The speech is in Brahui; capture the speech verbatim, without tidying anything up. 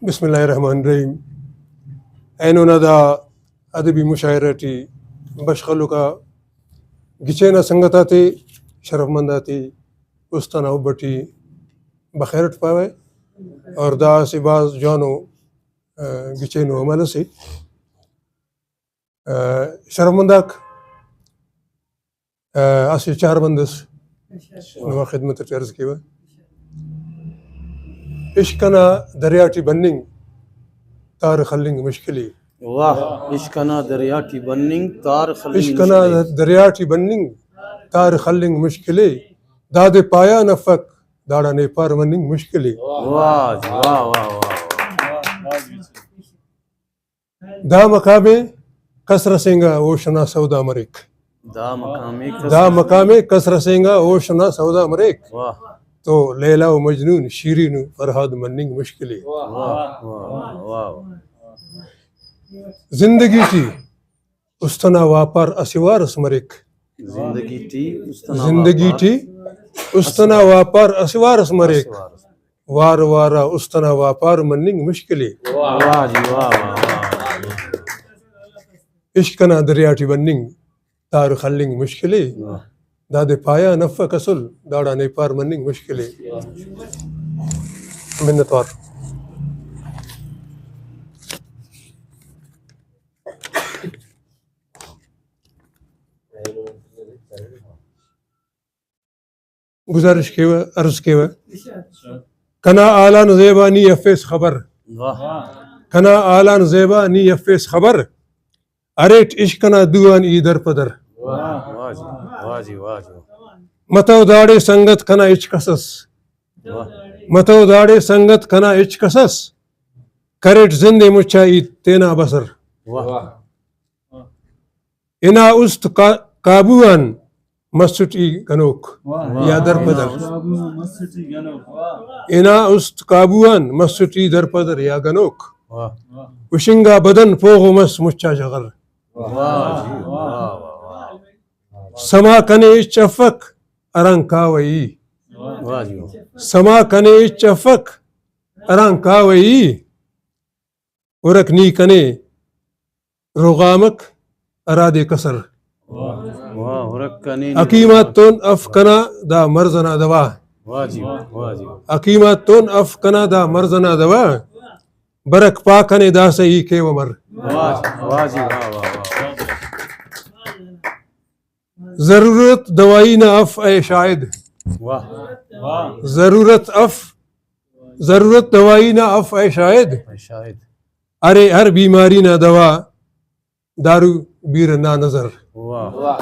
بسم اللہ الرحمن الرحیم۔ اینو نا دا ادبی مشاعرہ ٹی بشخ ہلوکا گچین آ سنگت آتے، شرفمند آتے، است انا حب ٹی بخیر اٹ پاوہ۔ اور دا اسہ بھاز جوانو، آ، گچینو عمل اسے۔ آ، شرفمند آک، آ، اسہ چار بند اس نما خدمت اٹ عرض کیوہ۔ عشق انا دریا ٹی بننگ تار خلنگ مشکل ءِ۔ واہ، عشق انا دریا ٹی بننگ تار خلنگ عشق انا مشکل ءِ۔ دریا ٹی بننگ تار خلنگ مشکل ءِ۔ دادے پایان افک، داڑان ایپار مننگ مشکل ءِ۔ واہ جی، واہ، واہ، واہ، واہ۔ دا مقام ءِ کس رسینگا ہوش انا سودا مریک۔ دا مقام ءِ کس دا رسینگا۔ مقام ءِ کس رسینگا ہوش انا سودا مریک۔ واہ۔ تو لیلیٰ و مجنون، شیرین و فرہاد مننگ مشکل ءِ۔ واہ، واہ، واہ، واہ۔ زندگی ٹی است انا واپار اسہ وار اس مریک۔ زندگی ٹی است انا زندگی واپار ٹی است انا واپار اسہ وار اس مریک۔ اسہ وار اس۔ وار وار آ است انا واپار مننگ مشکل ءِ۔ واہ جی، واہ، واہ، واہ۔ عشق انا دریا ٹی بننگ تار خلنگ مشکل ءِ۔ واہ۔ دادے پایان افک اسل، داڑان ایپار مننگ مشکل ءِ۔ منت وار۔ گزارش کیوہ، عرض کیوہ، کنا حالان زیبا نی افیس خبر۔ واہ۔ کنا حالان زیبا نی افیس خبر، اریٹ عشق انا دو آن ای در پہ در۔ واہ۔ واہ جی، واہ جی، واہ جی۔ متو داڑے سنگت کنا ہچ کس اس۔ واہ۔ متو داڑے سنگت کنا ہچ کس اس، کریٹ زند ءِ مچا ای تینا بسر۔ واہ۔ انا است قا-، قابو آن مسٹ ای گنوک واہ۔ یا در پہ در۔ واہ۔ انا است قابو آن مسٹ ای در پہ در یا گنوک۔ واہ۔ ہشنگا بدن پوغ و مس مچا جغر۔ واہ جی، واہ، واہ، واہ۔ سما کنے ہچ افک ہرانگ کاوہ ای۔ واہ جی، واہ۔ سما کنے ہچ افک ہرانگ کاوہ ای۔ ہرک نی کنے رغامک ہرادے کسر۔ واہ، ہرک کنے نی حکیم آتون اف کنا دا مرض انا دوا۔ واہ جی، واہ جی۔ حکیم آتون اف کنا دا مرض انا دوا۔ برک پا کنے داسہ ای کیوہ مر۔ واہ، واہ جی، واہ، واہ، واہ۔ ضرورت دوائی نا اف اے شاہد۔ واہ۔ ضرورت اف، ضرورت دوائی نا اف اے شاہد۔ اے شاہد۔ ارے ہر بیماری نا دوا دارو بیرہ نا نظر۔ واہ۔